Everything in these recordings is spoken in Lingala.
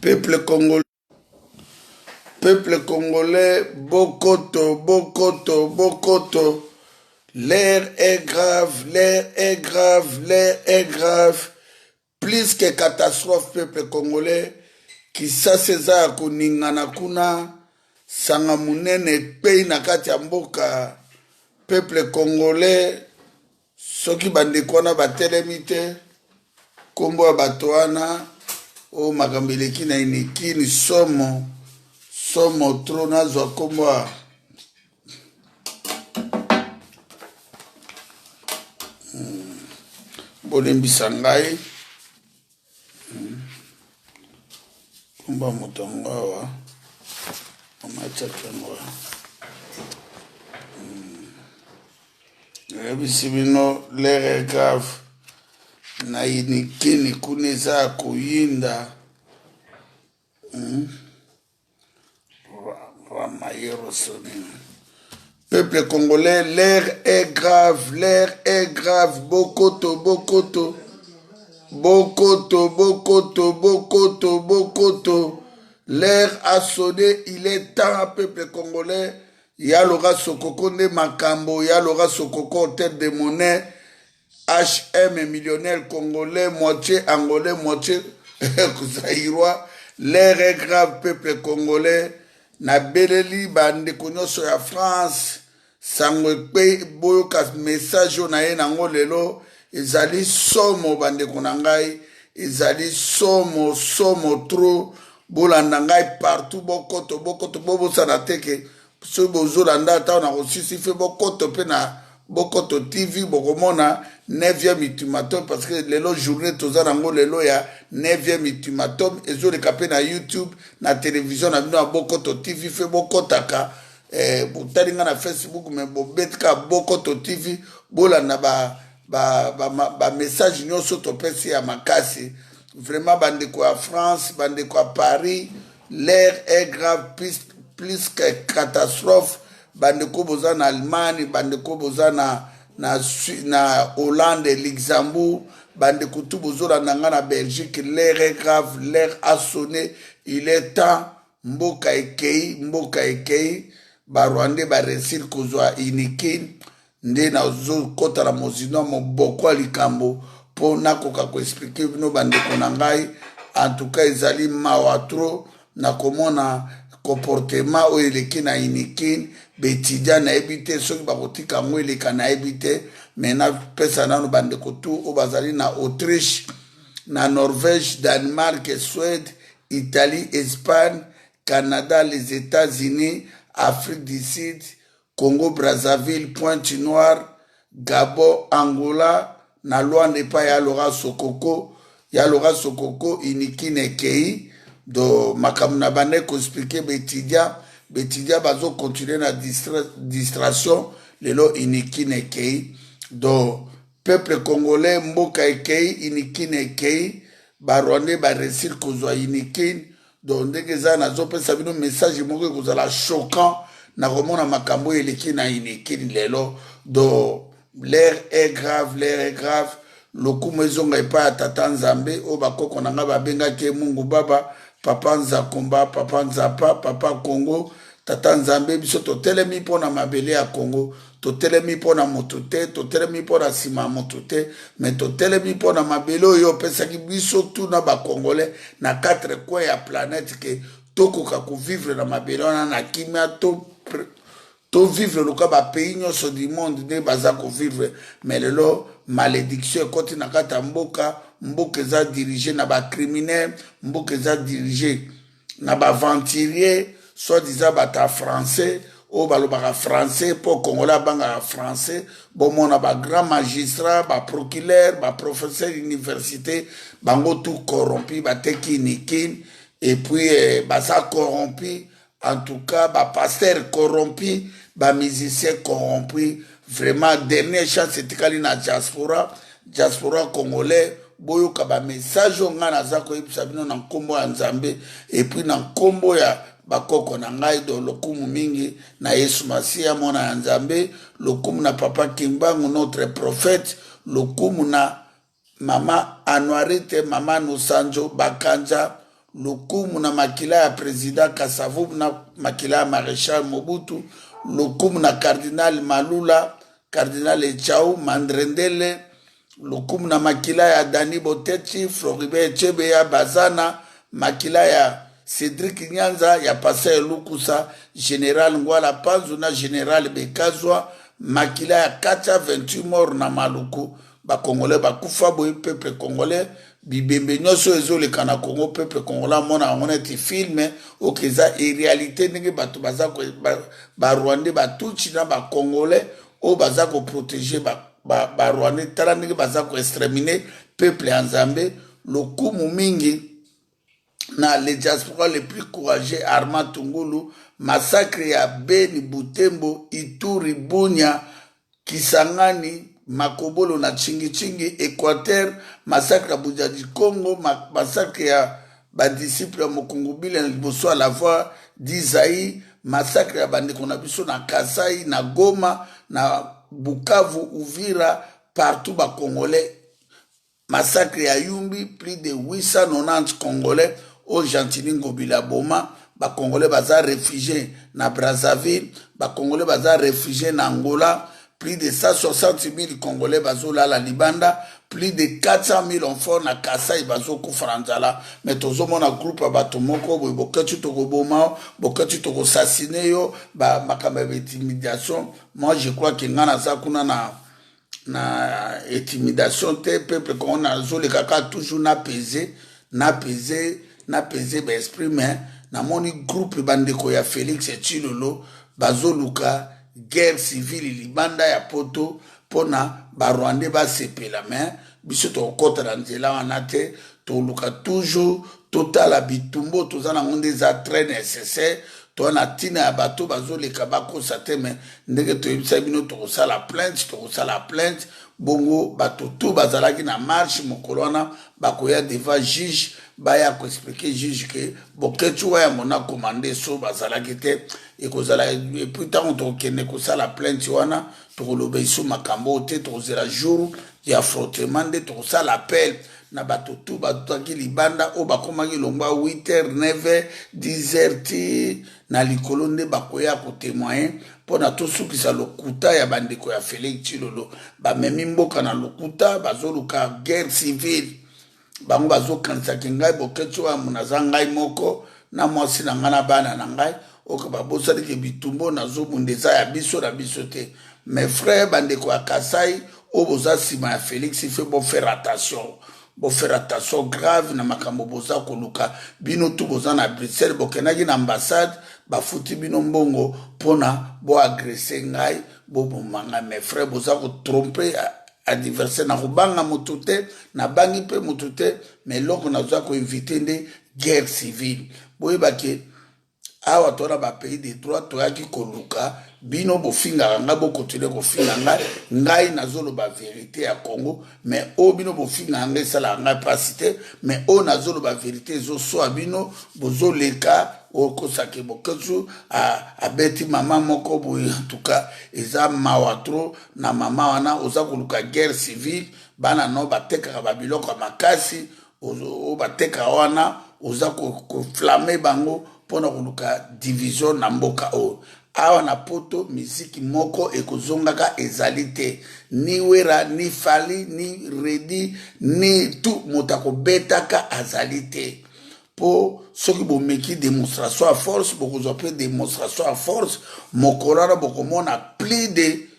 Peuple congolais, peuple congolais, bokoto, bokoto, bokoto. L'air est grave, l'air est grave, l'air est grave. Plus que catastrophe, peuple congolais. Kisasa eza ya koningana kuna, sanga monene ekpei na kati ya mboka. Peuple congolais, Soki bandeko wana batelemi te, nkombo ya bato wana oyo makambo eleki na inikini somo somo tro nazwa nkombo ya bolimbisa ngai Kumba moto yango awa mama atiaki yango awa nayebisi bino l'heure est grave na inikini kuna eza ya koyinda Peuple congolais, l'air est grave, l'air est grave. Bokoto, bokoto, bokoto, bokoto, bokoto, bokoto. L'air a sonné, il est temps, peuple congolais. Ya Laura Sokoko nde makambo, ya Laura Sokoko, hôtel de monnaie. HM millionnaire congolais, moitié angolais, moitié zaïrois. L'air est grave, peuple congolais. Nabeleli bandeko nyonso ya France, sango ekpe boyoka message oyo naye nango lelo ezali somo bandeko na ngai, ezali somo somo trop. Bolanda ngai partout, bokoto bokoto, bobosana te ke soki bozolanda ata na kosisi fe bokoto mpe na bokoto tv bokomona 9e ultimatum parce que lelo journée toza nango lelo ya 9e ultimatum ezoleka mpe na youtube na television na bino ya bokoto tv fe bokotaka eh, botali nga na facebook me bobetika bokoto tv bolanda ba ba, ba, ba message nyonso topesi ya makasi vraiment bandeko ya france bandeko ya paris L'air est grave plus, plus que catastrophe. Bandeko boza na Allemagne, bandeko boza na, na, na Hollande, Luxembourg, bandeko tout bozolanda nga na Belgique, l'air est grave, l'air a sonné, il est temps mboka ekei, mboka ekei, ba Rwandais ba réussir kozwa Unikin nde nazokota na mozindo ya moboko ya likambo mpo nakoka koexplike bino bandeko na ngai antuka ezali mawa trop na komona comportement oyo eleki na unikin baetudiant nayebi te soki bakotika yango eleka nayebi te me napesa nano bandeko tu oyo bazali na autriche na norvège danemark suède italie espagne canada les états-unis afrique du sud Congo Brazzaville, Pointe Noire, Gabon, Angola, na Luanda epai ya Laura Sokoko, ya Laura Sokoko inikine ekei do makambo na bande ko expliquer ba étudiants, ba étudiants bazo continuer na distra, distraction lelo inikine ekei do peuple congolais mboka ekei inikine ekei ba rwandais ba réussir kozwa inikine Donc ndenge eza nazopesa bino message moko ekozala choquant na komona makambo oyo eleki na Unikin lelo. Donc l'air est grave, l'air est grave. Lokumu ezonga epai ya tata Nzambe oyo bakoko na ngai babengaki ye Mungu Baba, Papa Nzakomba, Papa Nzapa, Papa Congo. Tata Nzambe, biso totelemi mpo na mabele ya Congo, totelemi mpo na moto te, totelemi mpo na nsima ya moto te, me totelemi mpo na mabele oyo opesaki biso tuna bakongole na quatre coin ya planète ke tokoka kovivre na mabele wana na kimia to tovivre lokola bapays nyonso du monde nde baza kovivre me lelo malédiction ekoti na kati ya mboka mboka eza dirige na bacriminel mboka eza dirige na baaventurier soit disant bato ya français oyo balobaka français mpo congolais abangaka français bomona bagrand magistrat baproculaire baprofesseur université bango tout corrompu bateki nikin et puis eh, baza corrompu en tout cas bapasteur corrompu bamusicien corrompu vraiment dernière chance etikali na diaspora diaspora congolais boyoka bamessage oyo ngai naza koyebisa bino na nkombo ya nzambe epuis na nkombo ya bakoko na ngai do lokumu mingi na yesu masiya mwana ya nzambe lokumu na papa kimbangu notre prophète lokumu na Mama Anuarite, Mama Nusanjo, Bakanja, lokumu na makila ya President Kasavubu na makila ya Marechal Mobutu, lokumu na Cardinal Malula, Cardinal Echau, Mandrendele, lokumu na makila ya Dani Botechi, Floribert Chebeya, Bazana, makila ya Cedric Nyanza, ya Pasteur Lukusa, General Ngwala Panzu na General Bekazwa, makila ya Kacha 28 morts na Maluku, ba Congolais bakufa boye, peuple congolais bibembe nyonso ezoleka na Congo, peuple congolais amona yango neti film oyo eza réalité, ndenge bato baza ba Rwandais, batutsi na ba Congolais oyo baza koprotéger ba Rwandais. Tala ndenge baza koexterminer peuple ya Nzambe. Lokumu mingi na le diaspora le plus courageux, Armand Tungulu. Massacre ya Beni, Butembo, Ituri, Bunia, Kisangani, Makobolo na Chingi-Chingi, Équateur, massacre ya Bujadi Congo, massacre ya badisciple ya Mokongobile na liboso ya la voix d'Isaïe, massacre ya bandeko na biso na Kasai, na Goma, na Bukavu, Uvira, partout bacongolais, massacre ya Yumbi, plus de 890 Congolais oyo Gentiny Ngobila boma. Bacongolais baza réfugié na Brazzaville, bacongolais baza réfugié na Angola, plus de 160 000 Congolais bazolala libanda, plus de 400 000 enfants na Kasai bazokufa na nzala. Mais tozomona groupe ya bato moko boye: "Boketi, tokoboma Boketi, tokoassassiner yo." Makambo ya intimidation, moi je crois que ngai naza kuna na intimidation te. Peuple Congo, nazoleka kaka toujours na pese, na pese, na pese baesprit. Mais namoni groupe bandeko ya Félix Tshilolo bazoluka guerre civile libanda ya Poto mpona Barwandais basepela. Mais biso tokokɔta na nzela wana te. Toluka toujours totala bitumba oyo toza nango nde eza très nécessaire. Toza na ntina ya bato bazoleka bakosa te. Mais ndenge toyebisa bino, tokosala plainte, tokosala plainte. Bongo bato tu bazalaki na marche mokolo wana bakoya devant juge, baya koexpliquer juge que Boketshu wa Yambo na commande so bazalaki te. Ekozala et puis ntango tokokende kosala plainte wana, tokoloba esu makambo oyo te. Tokozela jour ya affrontement nde tokosala appel na bato tu batutaki libanda oyo bakomaki longwa 8 h, 9 h, 10 h ti na likolo, nde bakoya kotémoigner mpona tosukisa lokuta ya bandeko ya Félix Tshilolo. Bamemi mboka na lokuta, bazoluka guerre civile. Bango bazokanisaki ngai Boketshu oyo naza ngai moko na mwasi na ngai na bana na ngai. Oyo babosaniki bitumba nazobunda eza ya biso na biso te. Mes frères, bandeko ya Kasai oyo boza nsima ya Félix, faut bofaire attention, bofaire attention grave na makambo boza koluka. Bino tu boza na Bruxelles, bokendaki na ambassade, bafuti bino mbongo mpona boagresser ngai, boboma ngai. Mes frères, boza kotromper adversaire. Na kobanga motu te, nabangi mpe motu te, mais eloko nazwa koéviter nde guerre civile. Boyebake awa toza na bapays de droit. Toyaki koluka bino bofingaka ngai, bokontinue kofinga ngai. Ngai nazoloba vérité ya Congo. Mais oyo bino bofingaka ngai esalaka ngai mpasi te, mais oyo nazoloba vérité ezoswa bino. Bozoleka okosake Boketshu abeti mama moko boye. En tout cas eza mawa trop na mama wana. Oza koluka guerre civile, bana no batekaka babiloko ya makasi oyo batekaka wana, oza koflammer bango mpona koluka division na mboka oyo. Awa na Poto, miziki moko ekozongaka ezali te, ni Wera, ni Fally, ni Redi, ni tu moto akobetaka azali te. Mpo soki bomeki démonstration ya force, bokozwa mpe démonstration ya force. Mokolo wana bokomona plus de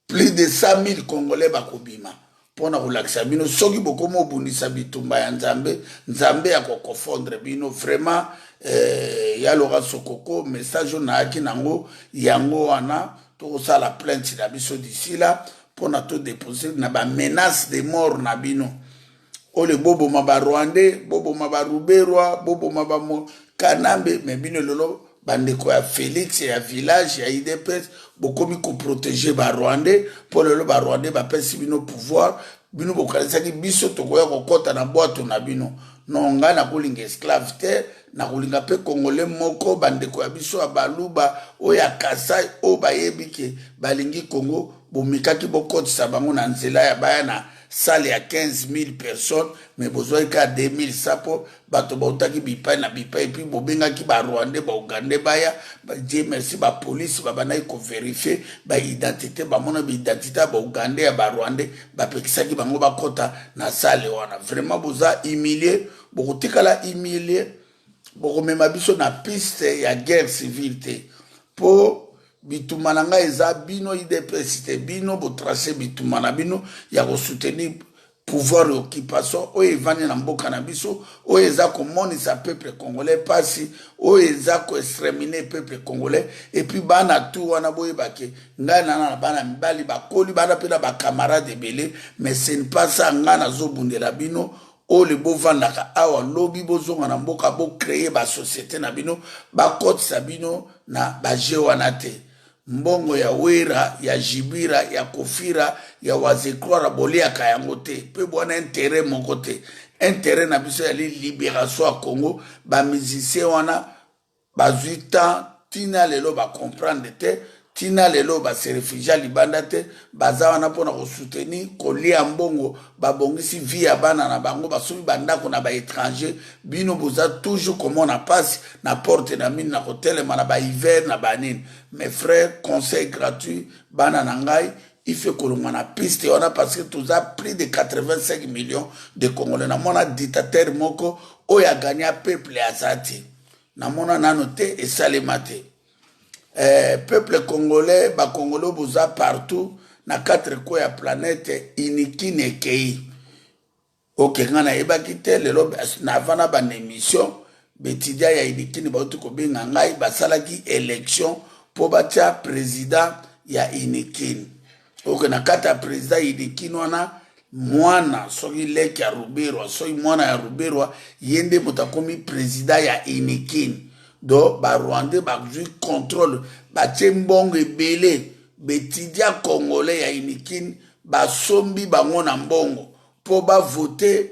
100 000 Congolais bakobima mpona kolakisa bino. Soki bokomi obundisa bitumba ya Nzambe, Nzambe ya koconfondre bino vraiment. Ya Laurent Sokoko, message oyo nayaki nango yango wana. Tokosala plainte na biso d'ici là mpona todéposer na bamenace de mort na bino oyo. Boboma Barwandais, boboma Baruberwa, boboma Bakanambe. Mais bino lelo, bandeko ya Félix, ya village ya UDPS, bokomi koprotéger Barwandais, mpo lelo Barwandais bapesi bino pouvoir. Bino bokanisaki biso tokoya kokɔta na bwato na bino. Non, ngai nakolinga esclave te, nakolinga mpe Congolais moko. Bandeko ya biso ya Baluba, oyo ya Kasai, oyo bayebi que balingi Congo, bomekaki bokɔtisa bango na nzela ya baya na salle ya 15 000 personnes, mais bozwaki kaka 2100 mpo bato bautaki bipai na bipai. Et puis bobengaki Barwandais, Baugandais baya. Dieu merci, bapolisi babandaki kovérifier baidentité, bamona baidentité ya Baugandais, ya Barwandais, bapekisaki bango bakɔta na salle wana. Vraiment, boza humilié, bokotikala humilié. Bokomema biso na piste ya guerre civile te, mpo bitumba na ngai eza bino UDPS te. Bino botrace bitumba na bino ya kosoutenir pouvoir ya occupation oyo evandi na mboka na biso, oyo eza komonisa peuple congolais mpasi, oyo eza koexterminer peuple congolais. Et puis bana tu wana, boyebake ngai nana na bana mibali bakoli, bana mpe na bacamarade ebele, mais ce n'est pas ça. Ngai nazobundela bino oyo bovandaka awa, lobi bozonga na mboka, bocréer basociété na bino, bakotisa bino na bajeu wana te. Mbongo ya Wera, ya Jibira, ya Kofira, ya Wazekroire, boliaka yango te, mpe bwana intérêt moko te. Intérêt na biso yali libération ya Congo. Bamusicien wana bazwi temps, ntina lelo bacomprendre te, ntina lelo base réfugier libanda te. Baza wana mpona kosoutenir, kolia mbongo, babongisi vie ya bana na bango, basomi bandako na baétranger. Bino boza toujours komona mpasi na porte na mini, na kotelema na bahiver na banini. Mes frères, conseil gratuit, bana na ngai, il faut kolongwa na piste wana, parce que toza plus de 85 millions de Congolais. Namona dictateur moko oyo aganya peuple aza te, namona nano te, esalema te. Peuple congolais, Bacongolais boza partout na quatre coins ya planète, Unikin ekei. Oke, ngai nayebaki te. Lelo navanda bana émission, baétudiant ya Unikin bauti kobenga ngai, basalaki élection mpo batia président ya Unikin. Oke, na kati ya président Unikin wana, mwana soki leki ya Ruberwa, soki mwana ya Ruberwa, ye nde moto akomi président ya Unikin. Donc Barwandais bazwi contrôle, batie mbongo ebele. Baétudiant congolais ya Unikin, basombi bango na mbongo mpo bavote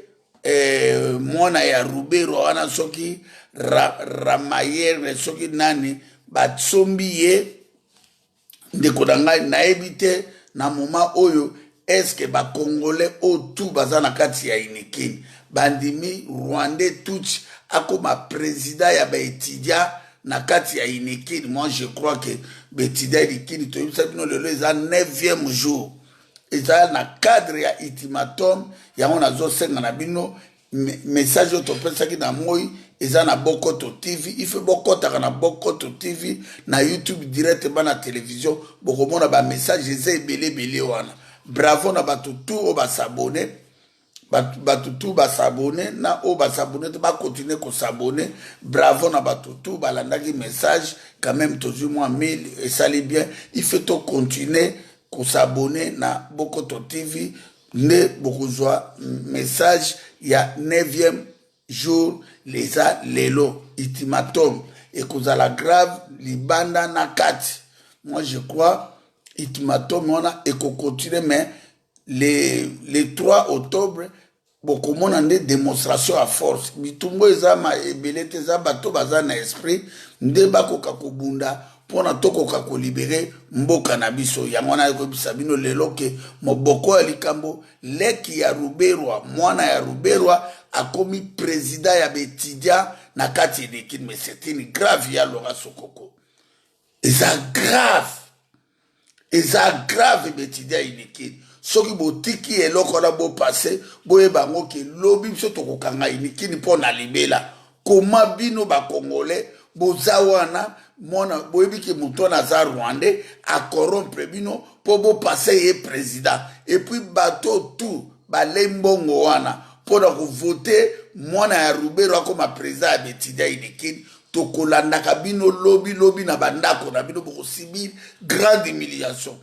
mwana ya Ruberwa wana, soki Ramayere, soki nani, basombi ye. Ndeko na ngai, nayebi te na moment oyo, est-ce Bacongolais oyo tu baza na kati ya Unikin bandimi Rwandais tutsi akoma président ya baétudiant na kati ya Unikin? Moi, je crois que baétudiant ya Unikin, toyebisa bino, lelo eza 9e jour, eza na cadre ya ultimatum. Yango nazosenga na bino, message oyo topesaki na moi eza na Bokoto TV. Ife bokɔtaka na Bokoto TV na YouTube direct, bana télévision, bokomona bamessage eza ebele ebele wana. Bravo na bato tu oyo bas'abonner, bato tu bas'abonner, na oyo bas'abonner te, bacontinuer kos'abonner. Bravo na bato tu balandaki message. Quand même tozwi mwa 1000, esali bien. Il faut tocontinuer kos'abonner na Bokoto TV, nde bokozwa message ya 9e jour. Leza lelo ultimatum ekozala grave libanda na kati. Moi, je crois ultimatum wana ekocontinuer, mais le 3 octobre bokomona nde démonstration ya force. Bitumbu eza ma ebele te, eza bato baza na esprit nde bakoka kobunda mpona tokoka kolibérer mboka na biso. Yango wana ekoyebisa bino lelo ke moboko ya likambo, leki ya Ruberwa, mwana ya Ruberwa akomi président ya baétudiant na kati Unikin. Mais c'est une grave ya Laura Sokoko, eza grave, eza grave. Baétudiant Unikin, soki botiki eloko wana bopase, boyeba yango ke lobi biso tokokanga Unikin mpo na libela. Koma bino Bacongolais boza wana, mwana boyebi ke moto wana aza Rwandais, acorrompre bino mpo bopase ye président. Et puis bato tu balei mbongo wana mpona kovote mwana ya Ruberwa akoma président ya baétudiant Unikin, tokolandaka bino lobi lobi na bandako na bino, bokosubir grande humiliation.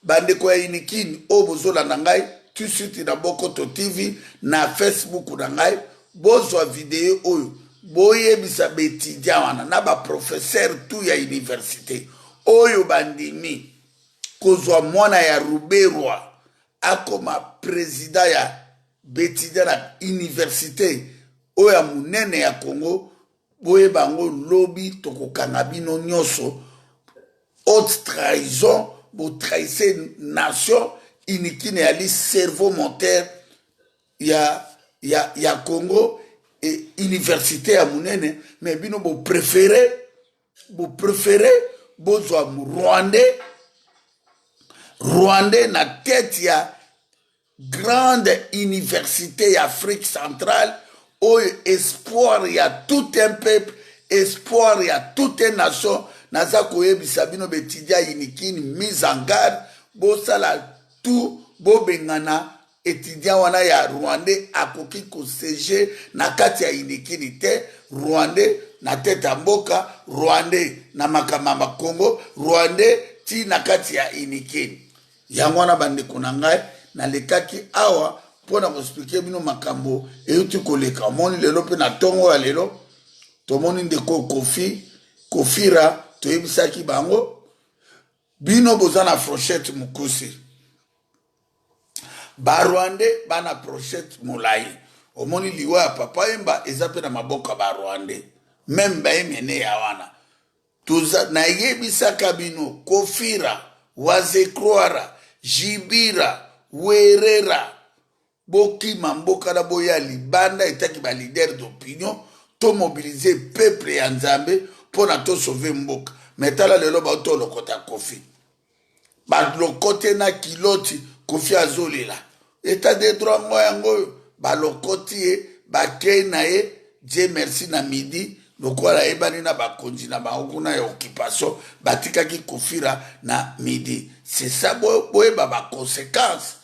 Bandeko ya Unikin oyo bozolanda ngai tout suite na Bokoto TV na Facebook na ngai, bozwa video oyo, boyebisa baétudiant wana na baprofesseur tu ya université oyo bandimi kozwa mwana ya Ruberwa akoma président ya baétudiant na université oyo ya monene ya Congo, boyeba yango, lobi tokokanga bino nyonso. Haute trahison, botrahisse nation. Unikin eyali cerveau moteur ya Congo e université ya monene, mais bino bo préféré bozwa Rwandais na tête ya grande université ya Afrique centrale oyo, espoir ya tout un peuple, espoir ya toute une nation. Naza koyebisa bino, ba étudiants Unikin, mise en garde, bosala tout bobengana étudiant wana ya Rwandais. Akoki kosiéger na kati ya Unikin te. Rwandais na tête ya mboka, Rwandais na makambo ya Makongo, Rwandais ti na kati ya Unikin. Yango wana, bandeko na ngai, nalekaki awa mpo na koexpliquer bino makambo euti koleka. Omoni lelo mpe na ntongo ya lelo, tomoni ndeko Kofi Kofira. Toyebisaki bango, bino boza na fourchette mokuse, Barwandais bana fourchette molai. Omoni liwa ya Papa Wemba eza mpe na maboko ya Barwandais, même bayemene ya wana. Toza nayebisaka bino, Kofira, Wazekroara, Jibira, Werera, bokima mboka na boya libanda. Etaki baleader d'opinion, tomobiliser peuple ya Nzambe mpo na tosauver mboka. Mais tala lelo, baotolokota Kofi, balokote na kiloti. Kofi azolela état de droit ngo yango oyo balokoti ye, bakei na ye. Dieu merci, na midi, lokola ayebani na bakonzi na bango kuna ya occupation, batikaki Kofira na midi. C'est ça, boyeba baconséquence.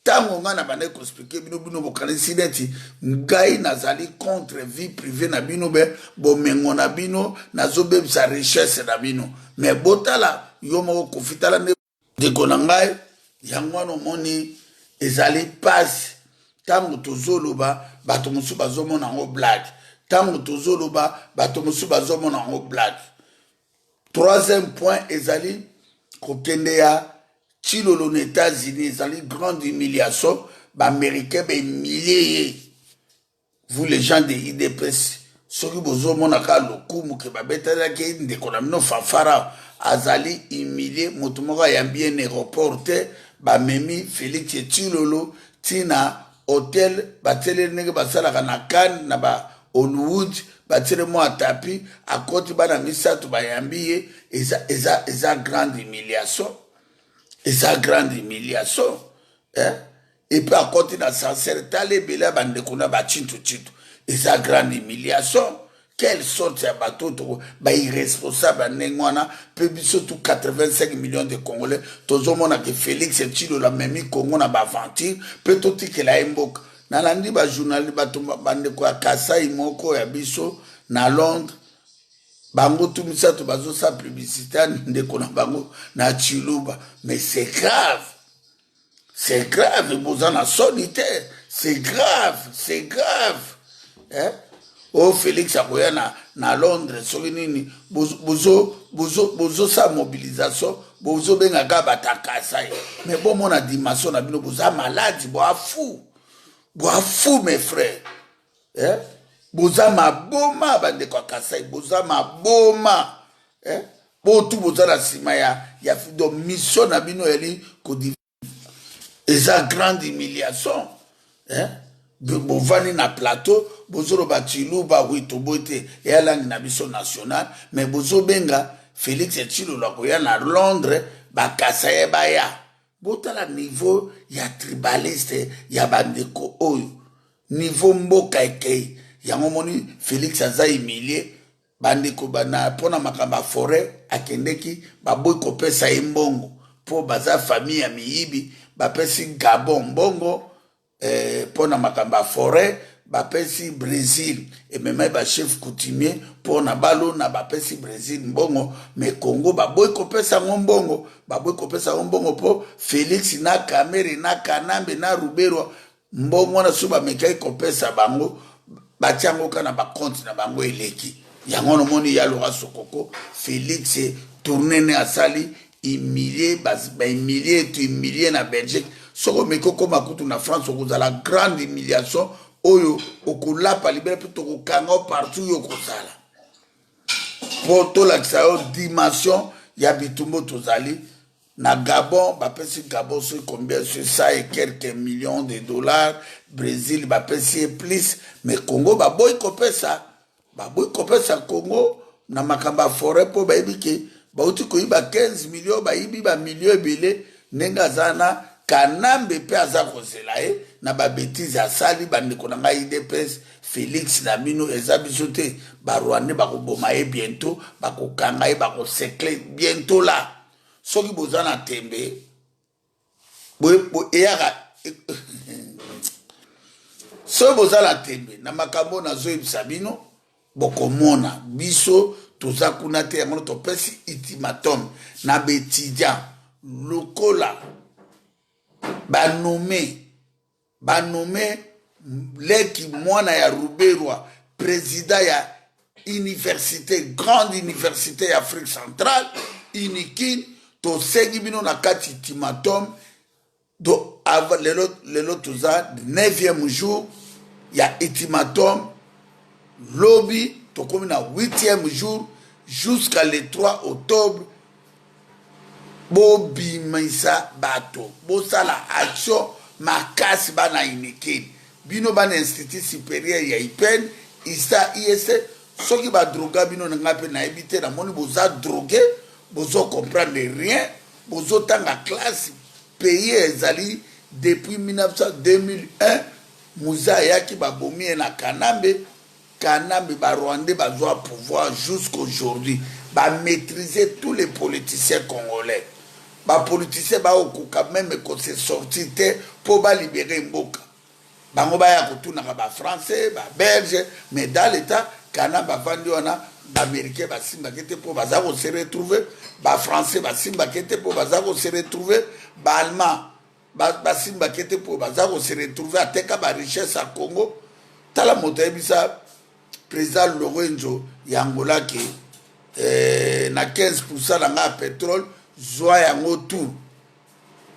Ntango ngai na bandaki koexpliquer bino, bino bokanisi neti ngai nazali contre vie privée na bino, be bomengo na bino, nazobebisa richesse na bino. Mais botala yo moko Kofi, tala nde ndeko na ngai. Yango wana omoni ezali mpasi. Ntango tozoloba, bato mosusu bazomona yango blague. Ntango tozoloba, bato mosusu bazomona yango blague. Troisième point ezali kokende ya Tshilolo na États-Unis. Ezali grande humiliation, Baaméricain bahumilie ye. Vous, les gens de UDPS, soki bozomona kaka lokumu ke babetelaki ndeko na bino fanfare, azali humilie. Moto moko ayambi ye na aéroport te. Bamemi Félix Tshilolo ntina hotel, batieleli ndenge basalaka na Cannes, na ba Hollywood, batiele mwa tapis, akoti, bana misato bayambi ye. Eza grande humiliation, eza grande humiliation, eh? Et puis akoti na ascenseur, tala ebele ya bandeko na bachintuchintu. Eza grande humiliation. Quelle sorte ya bato to bairresponsable ya ndenge wana? Mpe biso tu 85 millions de Congolais tozomona ke Félix Tshilolo amemi Congo na baaventure, mpe totikela ye mboka. Nalandi bajournaliste, bato, bandeko ya Kasai moko ya biso na Londres, bango tu misato bazosala publicité ya ndeko na bango na Chiluba. Mais c'est grave, c'est grave. Boza na soni te. C'est grave, c'est grave, eh? Oyo Félix akoya na Londres soki nini, bozosala bozo, bozo mobilisation, bozobengaka bato ya Kasai. Mais bomona dimension na bino, boza malade, boa fou, boa fou, mes frères, eh? Boza maboma, bandeko ya Kasai, boza maboma, eh? Botu boza na nsima ya donc mission na bino eyali kodi. Eza grande humiliation, eh? Bovandi na plateau, bozoloba Chiluba. Oui, toboyi te, eya langue na biso national, mais bozobenga Félix Tshilolo akoya na Londres, bakasa ye baya. Botala niveau ya tribaliste ya bandeko oyo, niveau mboka ekei. Yango moni Félix aza humilie. Bandeko bana, mpona makambo ya forêt, akendeki, baboyi kopesa ye mbongo mpo baza famille ya miyibi. Bapesi Gabon mbongo mpona makambo ya forêt, bapesi Brésil, ememai bachef coutumier mpona balona, bapesi Brésil mbongo. Mais Congo baboyi kopesa yango mbongo, baboyi kopesa yango mbongo mpo Félix na Kamerhe na Kanambe na Ruberwa, mbongo wana so bamekaki kopesa bango, batia yango kaka na bacompte na bango, eleki yango. Nomoni ya Laurent Sokoko, Félix tourne ne asali humilie, bahumilie to humilie na Belgique. Soki omeki okóma kutu na France, okozala grande humiliation oyo okolapa libela, mpe tokokanga yo partout yo okozala, mpo tolakisa yo dimension ya bitumba tozali. Na Gabon bapesi Gabon soki combien, soki 100 et quelques millions de dollars. Brésil bapesi ye plus, mais Congo baboyi kopesa, baboyi kopesa Congo na makambo ya forêt, mpo bayebi ke bauti koyiba 15 millions, bayibi bamilio ebele. Ndenge aza na Kanambe mpe aza kozela ye na babêtises asali. Bandeko na ngai UDPS, Félix na bino eza biso te. Barwandais bakoboma ye bientôt, bakokanga ye, bakosekle bientôt la. Soki boza na tembe eyaka, soki boza na tembe na makambo nazoyebisa bino, bokomona biso toza kuna te. Yango topesi ultimatum na baétudiant lokola banome leki mwana ya Ruberwa président ya université, grande université ya Afrique centrale, Unikin. Tosengi bino na kati ultimatum do lelo, lelo toza 9e jour ya ultimatum. Lobi tokomi na 8e jour, jusqu'à le 3 octobre. Bobimisa bato, bosala action makasi. Bana Unikin, bino bana Institut supérieur ya IPN, ISTA, ISC, soki badroga bino na ngai mpe nayebi te. Namoni boza drogué, bozocomprendre rien, bozotanga classe. Pays ezali depuis 1900, 2001, Mzee ayaki, babomi ye na Kanambe. Kanambe, Barwandais bazwa pouvoir. Jusqu'aujourd'hui bamaîtriser tous les politiciens congolais. Bapoliticien baokoka même kose sortir te mpo balibérer mboka. Bango baya kotunaka Bafrançais, Babelge, mais dans l'état kana bavandi wana, Baaméricain basimbaki te mpo baza kose retrouver, Bafrançais basimbaki te mpo baza kose retrouver, Baallemand basimbaki te mpo baza kose retrouver. Ateka barichesse ya Congo. Tala, moto ayebisa président Lourenço ya Angola ke na 15 % na ngai ya pétrole, zwa yango tout,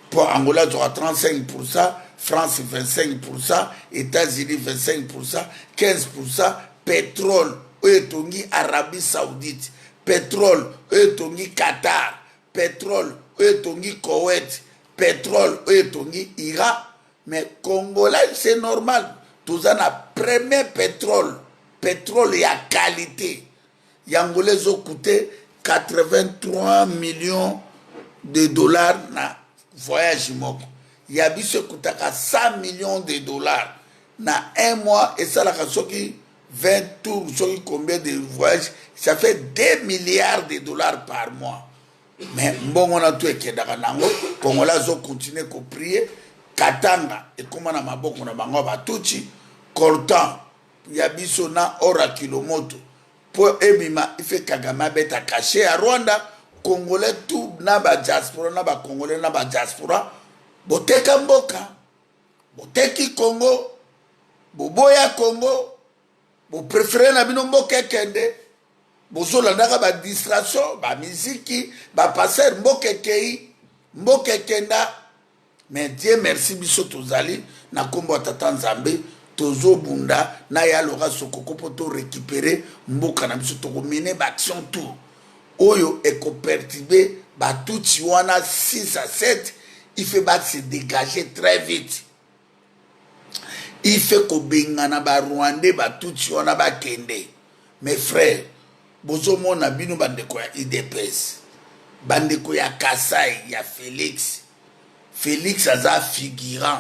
mpo Angola azwaka 35 %, France 25 %, États-Unis 25 %, 15 %. Pétrole oyo etongi Arabie Saoudite, pétrole oyo etongi Qatar, pétrole oyo etongi Koweït, pétrole oyo etongi Iran. Mais Congolais, c'est normal, toza na premier pétrole, pétrole ya qualité. Yango ezocoûter 83 millions de dollars na voyage moko. Ya biso ekutaka 100 millions de dollars na un mois, esalaka soki 20 tours, soki combien de voyages, ça fait 2 milliards de dollars par mois. Mais mbongo na to ekendaka nango. Congolais azocontinuer koprier. Katanga ekóma na maboko na bango Batutsi. Coltan ya biso na or ya Kilo-Moto, mpo ebima, ife Kagame abeta cachet ya Rwanda. Congolais tout na badiaspora, na Bacongolais na badiaspora, boteka mboka, boteki Congo, boboya Congo, bopréférer na bino mboka ekende. Bozolandaka badistraction, bamiziki, bapasser. Mboka ekei, mboka ekenda. Mais Dieu merci, biso tozali na nkombo ya Tata Nzambe, tozobunda na ya Laura Sokoko mpo torécupérer mboka na biso. Tokomener baaction tour oyo ekoperturber Batutsi wana 6 à 7. Il faut base dégager très vite, il faut kobengana Barwandais Batutsi wana bakende. Mes frères, bozomona bino bandeko ya UDPS, bandeko ya Kasai ya Félix. Félix aza figurant,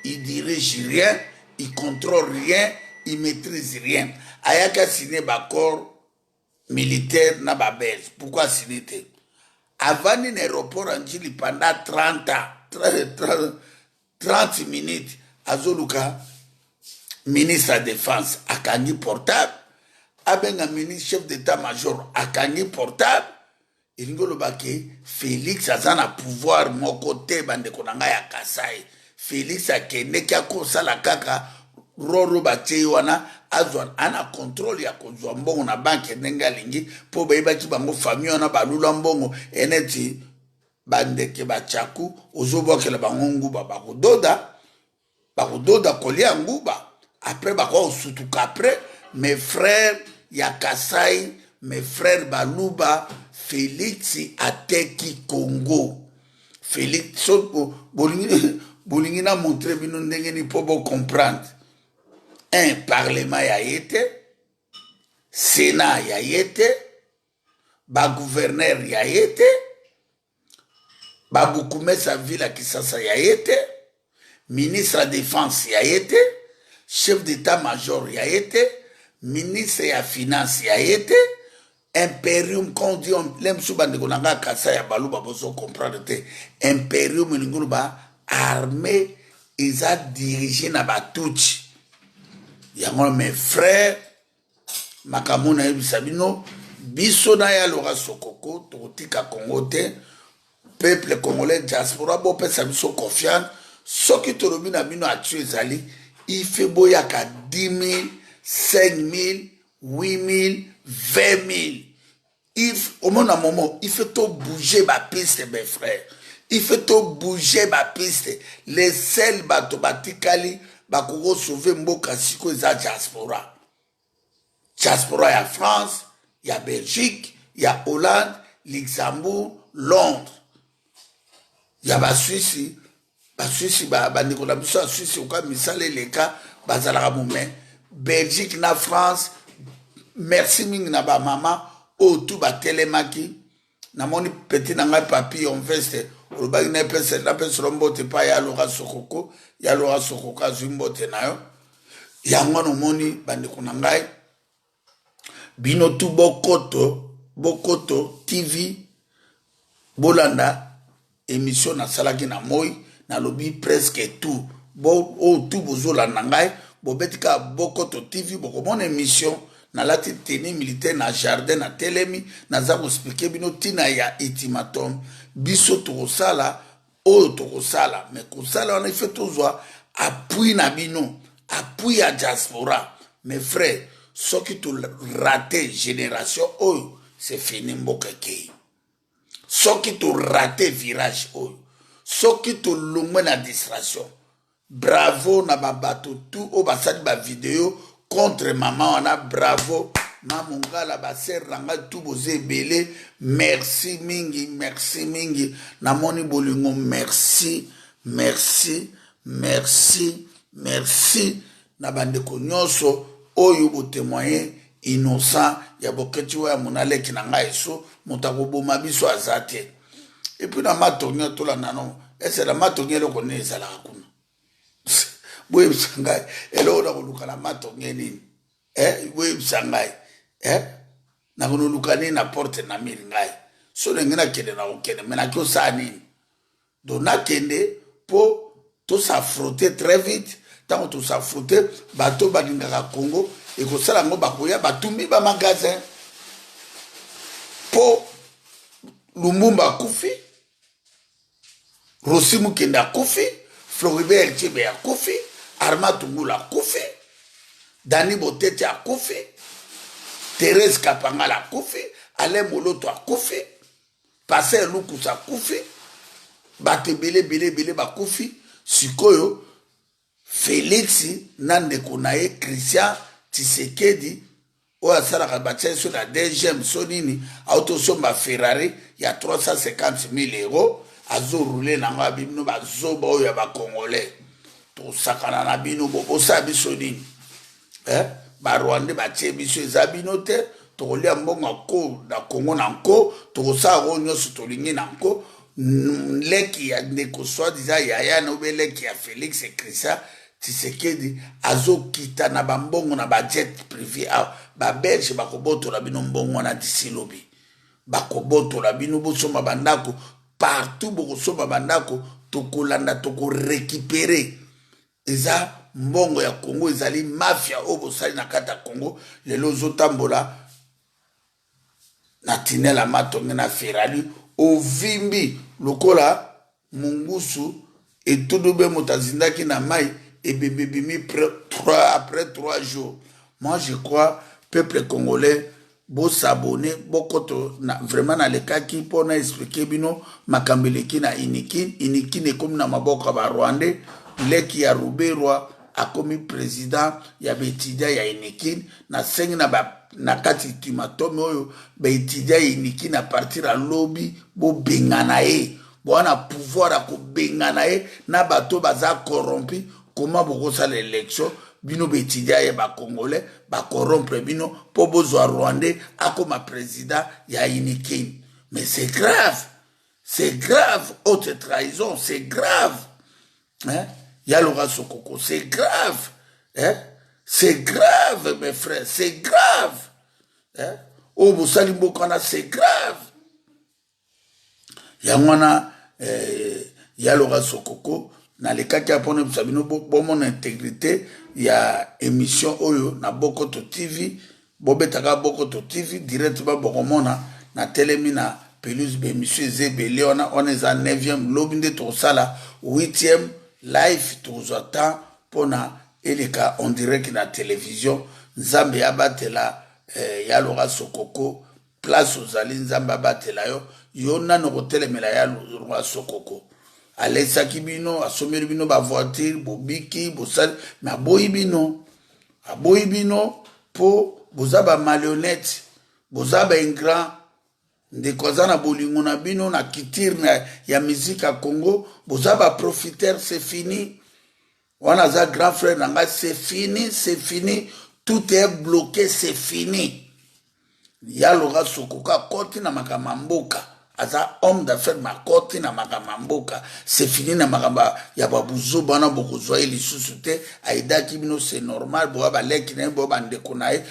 il dirige rien, il contrôle rien, il maîtrise rien. Ayaki asigner baaccord militaire na Babelge. Pourquoi asigner te? Avandi na aéroport ya Ndjili pendant 30 ans, 30, 30 minutes, azoluka ministre ya Défense, akangi portable. Abenga ministre, chef d'état major, akangi portable. Elingi oloba ke Félix aza na pouvoir moko te. Bandeko na ngai ya Kasai, Félix akendeki akosala kaka roro batie ye wana, azwa ana contrôle ya kozwa mbongo na banque ndenge alingi, mpo bayebaki bango famille wana balula mbongo eneti bandeke batyaku. Ozobwakela bango nguba, bakododa, bakododa kolia nguba, après bakoka kosutuka. Après, mes frères ya Kasai, mes frères Baluba, Félix ateki Congo. Felix so bolingi bolingi na montre bino ndenge nini mpo bo comprendre. Un parlement ya ye te, sénat ya ye te, ba gouverneur ya ye te, ba bourgmestre ya ville ya Kinshasa ya ye te, ministre ya défense ya ye te, chef d'état major ya ye te, ministre ya finance ya ye te. Imperium, quand on dit le mosusu, bandeko na ngai kasa ya Baluba, bozo comprendre te. Imperium elingi oloba armée eza dirige na Batutsi. Yango, mes frères, makambo nayebisa bino, biso na ya Loka Sokoko, tokotika Congo te. Peuple congolais, diaspora, bopesa biso confiance. Soki tolobi na bino action ezali, ife boyaka 10 000, 5 000, 8 000, 20 000. If omona momo, il faut to bouger bapiste, mes frères, il faut to bouger bapiste. Les seuls bato batikali bakoki sauver mboka sikoyo eza diaspora, diaspora ya France, ya Belgique, ya Hollande, Luxembourg, Londres, ya Baswisi. Baswisi, bandeko na biso ya Swisi, oka misala eleka, bazalaka mome Belgique na France. Merci mingi na bamama oyo tu batelemaki. Namoni petit na ngai Papi Onveste, olobaki napeselo mbote epai ya Loka Sokoko. Ya Loka Sokoko azwi mbote na yo. Yango wana omoni, bandeko na ngai, bino tu bokoto Bokoto TV, bolanda émission nasalaki na moi, nalobi presque tout. Oyo tu bozolanda ngai, bobeti kaka Bokoto TV, bokomona émission. Nalati tenue militaire na jardin, natelemi, naza koexpliquer bino ntina ya ultimatum. Biso tokosala oyo tokosala, mais kosala wana, ife tozwa appui na bino, appui ya diaspora. Mes frères, soki torater génération oyo, c'est fini, mboka ekei. Soki torater virage oyo, soki tolongwe na distraction. Bravo na babato tu oyo basali bavideo contre mama wana. Bravo Mamongala, basere na ngai tu, boza ebele. Merci mingi, merci mingi. Namoni bolingo. Merci, merci, merci, merci na bandeko nyonso oyo botémoigner innocent ya Boketi oyo ya monaleki na ngai. So moto akoboma biso aza te. Et puis na Matongi, tolanda no ese na Matongi, eloko nini ezalaka kuna? Boyebisa ngai eloko na koluka na Matonge nini? Eh, boyebisa ngai, eh? Nakonoluka nini na porte na mire ngai? So ndenge nakende, na kokende, mais naki osala nini? Donc nakende mpo tos'affronter très vite. Ntango tos'affronter, bato balingaka Congo ekosala yango, bakoya batumbi bamagasin mpo Lumumba akufi, Rossy Mukende akufi, Floribert Chebeya akufi, Armand Tungulu akufi, Dani Botete akufi, Thérèse Kapangala akufi, Alain Moloto akufi, pasteur Lukusa akufi, bato ebele ebele ebele bakufi. Sikoyo Félix na ndeko na ye Christian Tshisekedi oyo asalaka, batia so na DGM so nini, autosomba Ferrari ya 350 000 euros, azorouler nango. Ya bino bazoba oyo ya bacongolais, tosakana na bino, bosala biso nini, eh? Barwandais batie biso, eza bino te. Tokolia mbongo ko na Kongo na nko, tokosala oyo nyonso tolingi na nko. Leki ya ndeko, soi-disant yaya na obe, leki ya Félix Christian Tshisekedi, azokita na bambongo na bajet privé awa. Babelge bakobotola bino mbongo wana disi lobi, bakobotola bino. Bosomba bandako partout, bokosomba bandako, tokolanda, tokorécupérer. Eza mbongo ya Congo, ezali mafia oyo bosali na kati ya Congo. Lelo ozotambola na tunnel ya Matonge na Ferrari, ovimbi lokola mungusu etudu be moto azindaki na mai, ebembe ebimi après 3 jours. Moi je crois, peuple congolais, bos'abonner, bokoto na, vraiment nalekaki mpona expliquer bino makambo eleki na Unikin. Unikin ekomi na maboko ya Barwandais. Leki ya Ruberwa akomi président ya baétudiant ya Unikin. Nasengi na kati ultimatum oyo, baétudiant ya Unikin, à partir ya lobi bobengana ye. Boa na pouvoir ya kobengana ye na bato baza corrompu. Koma bokosala élection, bino baetudia ye, bacongolais bacorrompre bino mpo bozwa Rwandais akoma président ya Unikin. Mais c'est grave, c'est grave, haute trahison, c'est grave, hein? Yaloka Sokoko, c'est grave, hein? C'est grave, mes frères, c'est grave, hein? Oyo bosali mboka wana, c'est grave. Yango wana Yaloka Sokoko, nalekaki ya mpona bisa bino bomona intégrité ya émission oyo na Bokoto TV. Bobetaka Bokoto TV directement, bokomona natelemi na pelouse. Baémission eza ebele wana. Wana eza 9e, lobi nde tokosala 8e live. Tokozwa temps mpona eleka en direct na télévision. Nzambe abatela Yaloka Sokoko. Place ozali, Nzambe abatela yo. Yo nano kotelemela Yaloka Sokoko, alesaki bino, asombeli bino bavoiture, bobiki, bosali, me aboyi bino, aboyi bino mpo boza bamarionnette, boza baingrats. Ndeko aza na bolingo na bino na culture ya musique ya Congo, boza baprofiteur. C'est fini. Wana aza grand frère na ngai. C'est fini, c'est fini, tout est bloqué, c'est fini. Yaloka Sokoko akɔti na makambo ya mboka, aza homme d'affaires, mais akɔti na makambo ya mboka. C'est fini na makambo ya babuzoba wana, bokozwa ye lisusu te. Ayidaki bino, c'est normal, boya baleki na ye, boya bandeko na ye,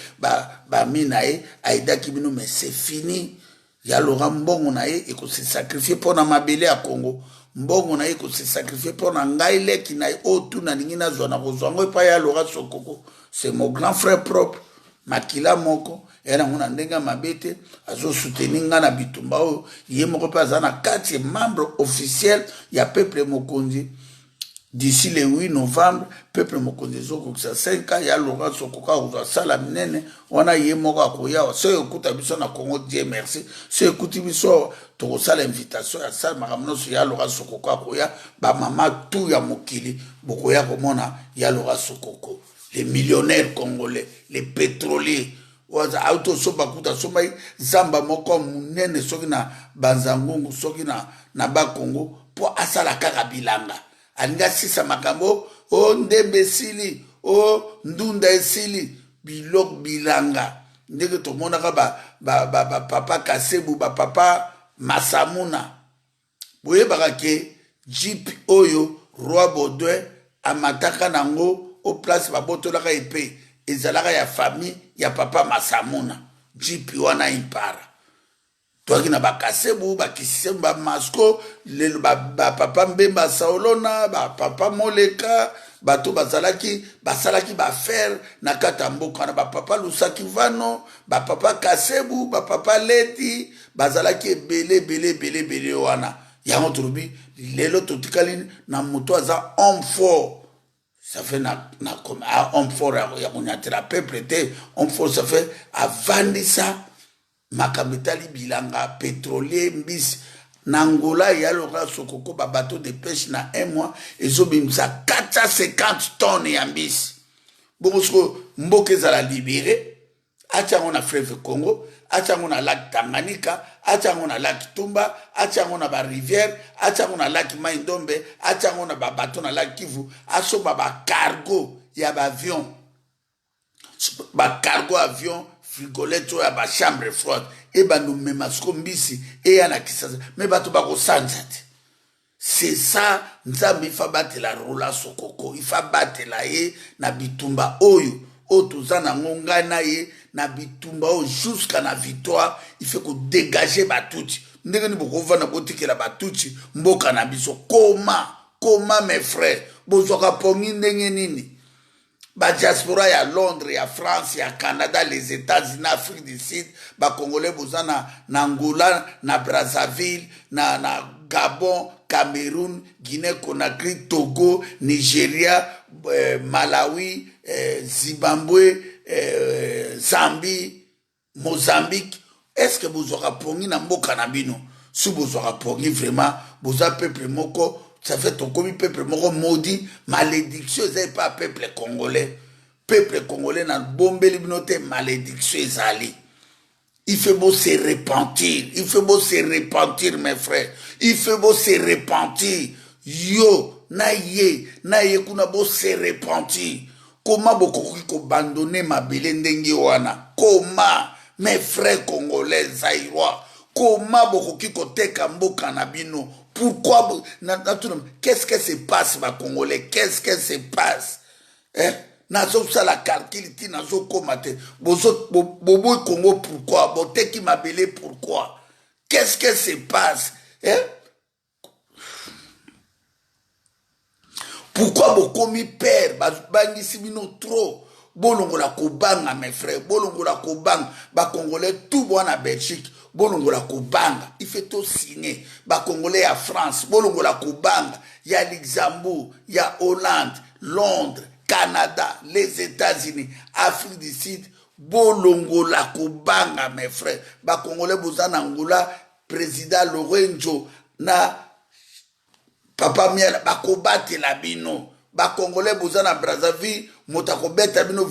bami na ye, ayidaki bino, mais c'est fini. Yaloka, mbongo na ye ekose sacrifier mpo na mabele ya Congo. Mbongo na ye ekose sacrifier mpo na ngai, leki na ye. Oyo tu nalingi nazwa, na kozwa yango epai Yaloka Sokoko. C'est mon grand frère propre, makila moko eya nango na ndenge ya mabe te. Azosoutenir ngai na bitumba oyo. Ye moko mpe aza na kati, membre officiel ya Peuple Mokonzi. D'ici le 8 novembre, Peuple Mokonzi ezokokisa 5 ans. Ya Laurent Sokoko akozwa sala minene wana, ye moko akoya. Soki ekuta biso na Congo, Dieu merci, soki ekuti biso, tokosala invitation ya sala makambo nyonso. Ya Laurent Sokoko akoya, bamama tu ya mokili bokoya komona ya Laurent Sokoko, les millionnaires congolais, les pétroliers. Oyo auti osomba kuta, asombaki zamba moko monene, soki na Banzangungu, soki na Bakongo, mpo asala kaka bilanga. Alingi asisa makambo o ndembe esili, o ndunda esili, biloko bilanga, ndenge tomonaka bapapa ba, ba, ba Kasebu, bapapa Masamuna. Boyebaka ke jeep oyo roi Baudouin amataka nango o place babotolaka epe, ezalaka ya famille ya papa Masamuna, jeep wana impara. Toyaki na Bakasebu, Bakisisebu, Bamasco, lelo bapapa Mbemba Saolona, bapapa Moleka, bato bazalaki, basalaki baaffaire na kati ya mboka wana, bapapa Lusaki Vano, bapapa Kasebu, bapapa Leti, bazalaki ebele, ebele, ebele, ebele wana. Yango tolobi lelo totikali na moto aza homme fort. Ça fait na homme fort ya konyatela peuple te. Homme fort, ça fait avandisa makambo etali bilanga, pétrolier, mbisi na Angola. Ya Loka Sokoko, babateau de pêche na un mois ezobimisa 450 tonnes ya mbisi. Bongo sikoyo mboka ezala libéré, atia yango na fleuve Congo, atia yango na lac Tanganyika, atia yango na lac Tumba, atia yango na barivière, atia yango na lac Mai Ndombe, atia yango na babateau na lac Kivu, asomba bacargo ya baavion, bacargo avion frigolete oyo ya bachambre froide, ebanda omema siko mbisi eya na Kisasa. Me bato bakosanza te. C'est ça. Nzambe ifa batela Rola Sokoko, ifa batela ye na bitumba oyo toza nango, ngai na ye, na bitumba oyo jusqu'à na victoire. Il faut kodégage Batutsi. Ndenge nini bokovanda, botikela Batutsi mboka na biso? Koma, mes frères, bozwaka pongi ndenge nini? Badiaspora ya Londres, ya France, ya Canada, les États-Unis, Afrique du Sud, bacongolais boza na Angola, na Brazzaville, na Gabon, Cameroun, Guinée Conakry, Togo, Nigeria, Malawi, Zimbabwe, Zambie, Mozambique, est ce que bozwaka pongi na mboka na bino? Si bozwaka pongi, vraiment boza peuple moko, ça fait tokomi peuple moko maudit. Malédiction eza epa ya peuple congolais. Peuple congolais, na bombeli bino te, malédiction ezali. Il faut beau se repentir. Il faut beau se repentir, mes frères. Il faut beau se repentir. Yo, na ye, na ye kuna bo se repentir. Comment bokoki kobandonner mabele ndenge wana? Comment, mes frères congolais, zaïrois, comment bokoki koteka mboka na bino? Pourquoi qu'est-ce que se passe, ba Congolais? Qu'est-ce que se passe? Eh? Nazosala calcul ti nazokóma te. Boboyi Congo pourquoi? Boteki mabele pourquoi? Qu'est-ce que se passe, eh? Pourquoi bokomi père babangisi bino trop? Bolongola kobanga, mes frères, bolongola kobanga. Bacongolais tout bwana Belgique, bolongola kobanga. Il faut tosigner. Bacongolais ya France, bolongola kobanga, ya Luxembourg, ya Hollande, Londres, Canada, les États-Unis, Afrique du Sud, bolongola kobanga, mes frères. Bacongolais boza na Angola, président Lorenzo na papa Miel bakobatela bino. Bacongolais boza na Brazzaville, moto akobeta bino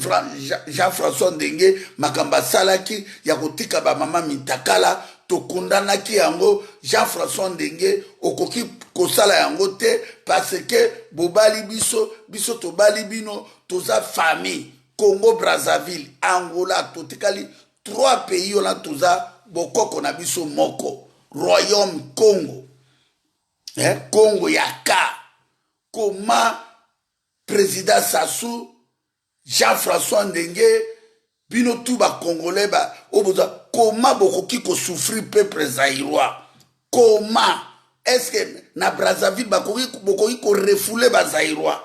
Jean-François Ndenge. Makambo asalaki ya kotika bamama mitakala, tokondanaki yango. Jean-François Ndenge, okoki kosala yango te parce que bobali biso, biso tobali bino, toza famille. Congo Brazzaville, Angola, totikali trois pays wana, toza bokoko na biso moko, royaume Congo, eh? Congo ya ka koma président Sassou, Jean-François Ndenge, bino tu bacongolais ba oyo boza, koma bokoki kosouffrir peuple zaïrois? Koma est-ce que na Brazzaville bokoki korefouler bazaïrois?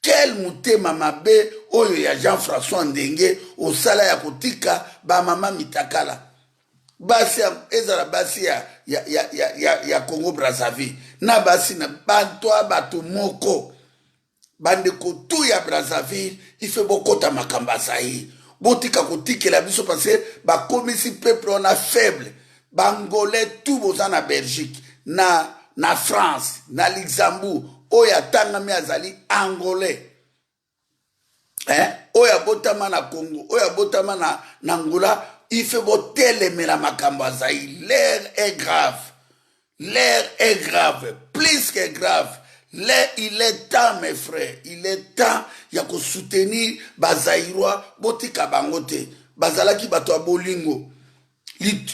Quel motema mabe oyo ya Jean-François Ndenge osala ya kotika bamama mitakala, basi ezala basi ya Congo Brazzaville na basi na banto ya bato moko. Bandeko tu ya Brazzaville, ife bokɔta makambo ya Zaïre, botika kotikela biso parce que bakomisi peuple wana faible. Bangolais tu boza na Belgique, na France, na Luxembourg, oyo atangami azali Angolais, eh? Oyo abotama na Congo, oyo abotama na Angola, ife botelemela makambo ya Zaïre. L'heure est grave, l'heure est grave, plus que grave. Là, il est temps, mes frères, il est temps ya kosoutenir bazaïrois. Botika bango te, bazalaki bato ya bolingo.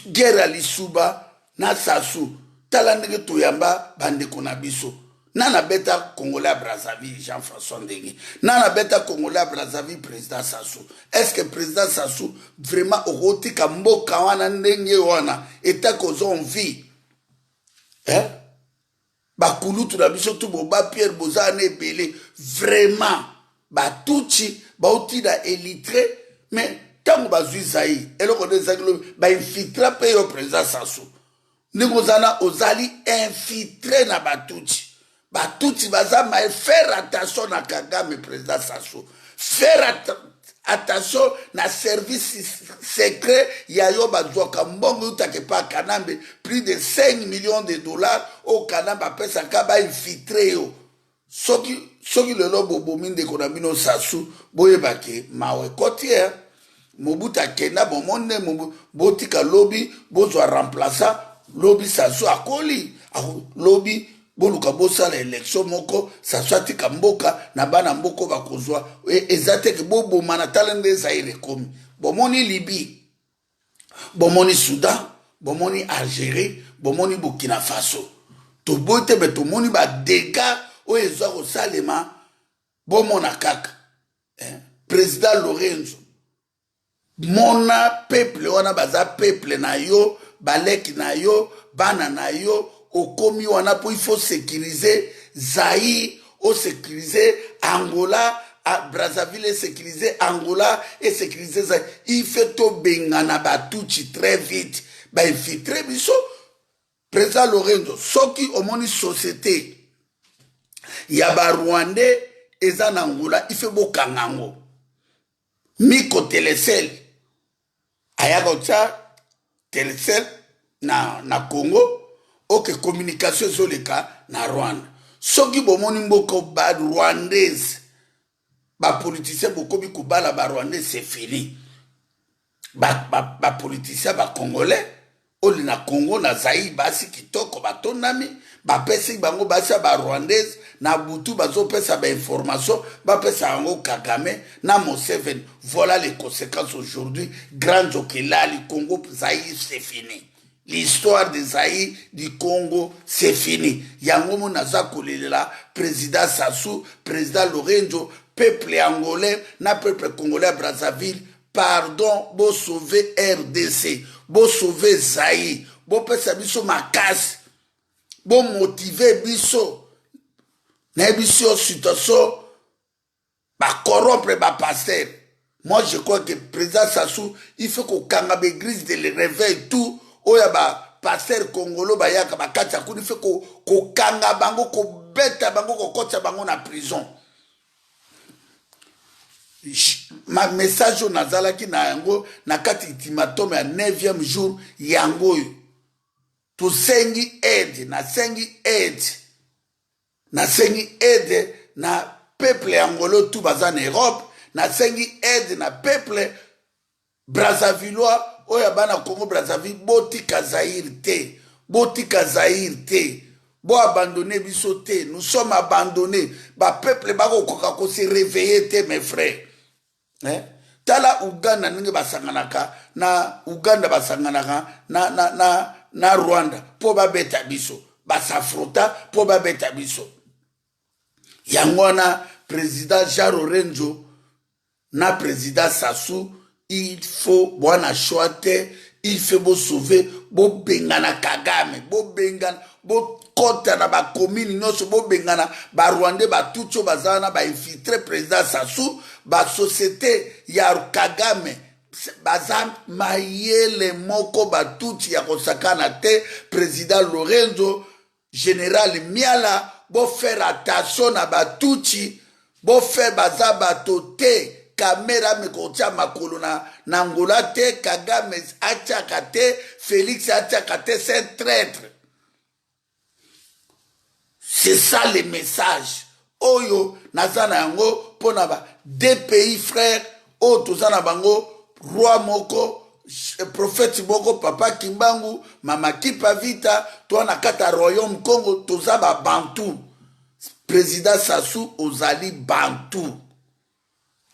Guerre ya Lisuba na Sassou, tala ndenge toyamba bandeko na biso. Nana beta Congolais ya Brazzaville, Jean-François Ndenge, nana beta Congolais ya Brazzaville, président Sassou. Est ce que président Sassou, vraiment okotika mboka wana ndenge wana etaki oza envie, eh? Bakulutu na biso tu, boba Pierre, boza na ebele, vraiment batutsi bauti na Érythrée, mais ntango bazwi Zaïre, eloko nde ezalaki lobi bainfiltrer mpe yo, président Sassou, ndenge oza na ozali infiltré na batutsi. Batutsi baza ma faire attention na Kagame. Président Sassou, faire attention na service secret ya yo. Bazwaka mbongo eutaka epa Kanambe, plus de 5 millions de dollars oyo Kanambe apesaka bainfiltrer yo. Soki lelo bobomi ndeko na bino Sassou, boyebake mawa ekoti e Mobutu akenda. Bomoni nde botika lobi bozwa remplaçant, lobi Sassou akoli, lobi boluka bosala élection moko, Sassou atika mboka na bana mboka bakozwa. Eza teke bobomana. Tala nde Zaïre ekomi. Bomoni Libye, bomoni Soudan, bomoni Algérie, bomoni Burkina Faso. Toboyi te, me tomoni badégâts oyo ezwa kosalema. Bomona kaka, eh? Président Lorenzo, mona peuple wana, baza peuple na yo, baleki na yo, bana na yo. Okomi wana mpo il faut sécuriser Zaïre, osécuriser Angola, Brazzaville, esécuriser Angola, esécuriser Zaïre. Il faut tobengana batutsi très vite, bainfiltrer biso. Président Lorenzo, soki omoni société ya barwandais eza na Angola, il faut bokanga yango. Miko Telecel ayaka kotia Telecel na Congo, oke communication ezoleka na Rwanda. Soki bomoni mboka barwandaise, bapoliticien bokomi kobala barwandais, c'est fini. Bapoliticien ba, ba bacongolais oyo na Congo, na Zaire, basi kitoko batondami, bapesi bango basi ya barwandaise. Na butu bazopesa bainformation, bapesa yango Kagame na Museveni. Voilà les conséquences aujourd'hui. Grand Nzokelali, Congo Zaire, c'est fini. L'histoire de Zaire, du Congo, c'est fini. Yango mo naza kolelela président Sassou, président Lorenzo, peuple angolais na peuple congolais ya Brazzaville: pardon, bosauve RDC, bosauve Zaire, bopesa biso makasi, bomotive biso. Nayebi biso situation, bacorrompre bapasteur. Moi, je crois que président Sassou, il faut kokanga baéglise de le réveil, tout oyo ya bapasteur congolo bayaka bakati ya kuna. Il faut kokanga bango, kobeta bango, kokotisa bango na prison. Ma message oyo nazalaki na yango na kati ultimatum ya 9e jour, yango oyo tosengi aide. Nasengi aide, nasengi aide na peuple ya Angola tu baza na Europe, nasengi aide na peuple brazzavillois oyo ya bana Congo Brazzaville. Botika Zaire te, botika Zaire te, boabandonne biso te. Nous sommes abandonnés. Bapeuple bakokoka kose réveiller te, mes frères, eh? Tala Uganda ndenge basanganaka na Uganda, basanganaka na Rwanda mpo babeta biso, basafrota mpo babeta biso. Yango wana, président Jean Lorenzo na président Sassou, il faut bwana choix te, il faut bosauve, bobengana Kagame, bobengana, bokɔta na bacommune nyonso, bobengana barwandais, batutsi oyo baza wana bainfiltre. Président Sassou, basociété ya Kagame baza mayele moko, batutsi ya kosakana te. Président Lorenzo, général Miala, bofaire attention na batutsi, bofaire, baza bato te. Kamerhe ameka kotia makolo na Angola te, Kagame atiaka te, Félix atiaka te, c'est un traître. C'est ça le message oyo naza na yango mpona ba deux pays frères oyo toza na bango, roi moko, prophète moko, papa Kimbangu, mama Kipa Vita. Toza na kati ya royaume Congo, toza babantu. Président Sassou, ozali bantu.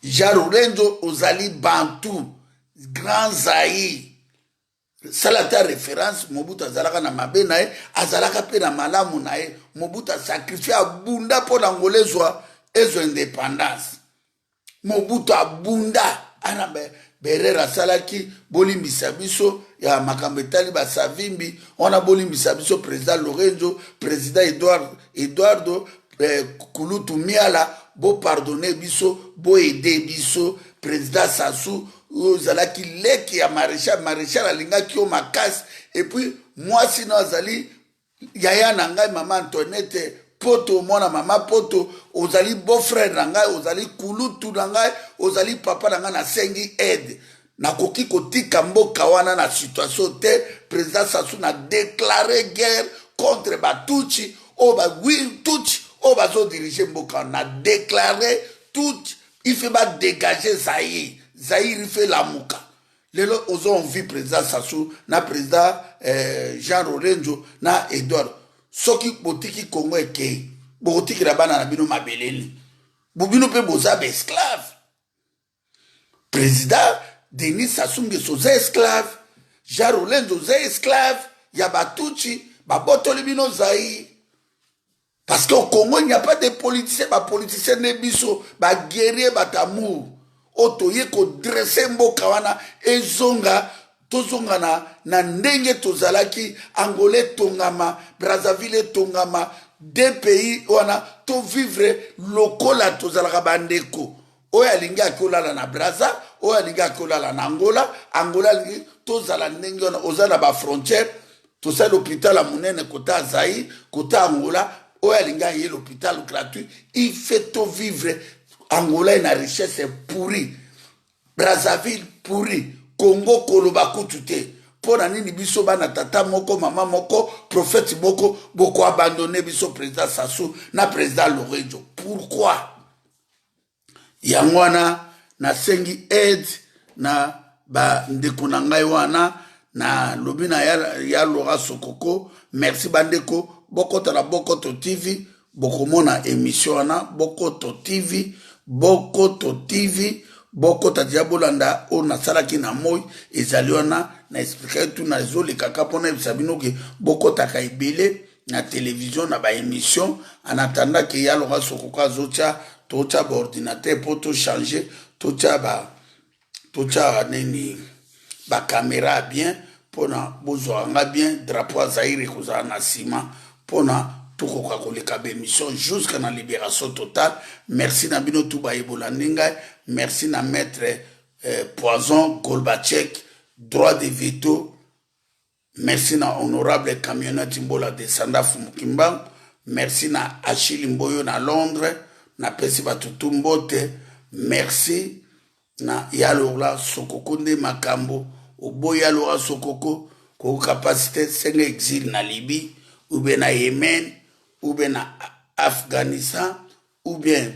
Jean Lorenzo, ozali bantu. Grand Zaire, sala ta référence. Mobutu azalaka na mabe na ye, azalaka mpe na malamu na ye. Mobutu asacrifie, abunda mpo na Angola ezwa indépendance. Mobutu abunda ana berere asalaki. Bolimbisa biso ya makambo etali basavimbi wana, bolimbisa biso. Président Lorenzo, président Eduardo Kulutu Miala, bopardonne biso, boaide biso. Président Sassou, oyo ozalaki leki ya maréchal, maréchal alingaki yo makasi. Et puis mwasi no azali yaya na ngai, mama Antoinette Poto, mwana mama Poto. Ozali beau frère na ngai, ozali kulutu na ngai, ozali papa na ngai. Nasengi aide, nakoki kotika mboka wana na situation te. Président Sassou, na déclare guerre contre batutsi oyo, batutsi oyo bazodirige mboka wana. Na déclare tout, il faut badégage Zaire. Zaire, il faut lamuka. Lelo ozo envie président Sassou na président Jean Lorenzo na Edouard. Soki botiki Congo ekei, bokotikela bana na bino mabeleni. Bobino mpe boza baesclave. Président Denis Sassou Nguesso, oza esclave. Jean Lorenzo, oza esclave ya batutsi, babotoli bino Zaire. Parce qu'au Congo, il n'y a pas de politiciens. Bapoliticien nde biso baguerrier, batamour oyo toye kodresse mboka wana ezonga, tozonga na ndenge tozalaki. Angola etongama, Brazzaville etongama, deux pays wana tovivre lokola tozalaka bandeko. Oyo alingi ake olala na Braza, oyo alingi ake olala na Angola, Angola alingi, tozala ndenge wana. Oza na bafrontière, tosali hôpital ya monene kota Zaire, kota Angola. Oyo alingi aye l'hôpital gratuit. Il fait tovivre. Angola ye na richesse pourri, Brazzaville pourri, Congo koloba kutu te. Mpo na nini biso bana tata moko, mama moko, prophète moko, bokoabandonne biso, président Sassou na président Lorenzo? Pourquoi? Yango wana nasengi aide na Bandeko na ngai wana, nalobi na ya, ya Lora Sokoko, merci. Bandeko, bokota na Bokoto TV, bokomona émission wana. Bokoto TV, Bokoto TV, bokota dia, bolanda oyo nasalaki na moi. Ezali wana na expliquer tu. Nazolekaka mpona yebisa bino ke bokotaka ebele na télévision, na baémission, en attendant ke ya Lora Sokoko azotya, totya baordinateur mpo tochange, totya ba totya nini, bacaméra bien, mpona bozwaka nga bien. Drapeau ya Zaire ekozala na nsima mpona tokoka koleka baémission jusque na libération totale. Merci na bino tu bayebolandi ngai. Merci na maître Poison Golbachek, droit de veto. Merci na honorable Camionnette Mbola Desanda Fumukimbangu. Merci na Achille Mboyo na Londres. Napesi bato tu mbote. Merci na Yalora Sokoko. Nde makambo oboyi Yalora Sokoko kokoka mpasi te. Senga exil na Libye ou bien na Yemen ou bien na Afghanistan ou bien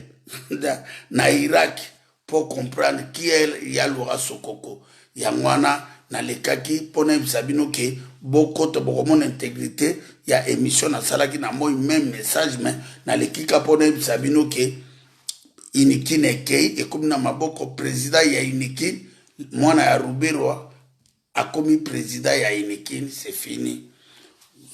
na Irak pour comprendre qui est Yalora Sokoko. Yango wana nalekaki mpona yebisa bino ke bokota, bokomona intégrité ya émission nasalaki na moi, même message. Mais naleki ka mpona yebisa bino ke Unikin ekei, ekomi na maboko. Président ya Unikin, mwana ya Ruberwa, akomi président ya Unikin. C'est fini,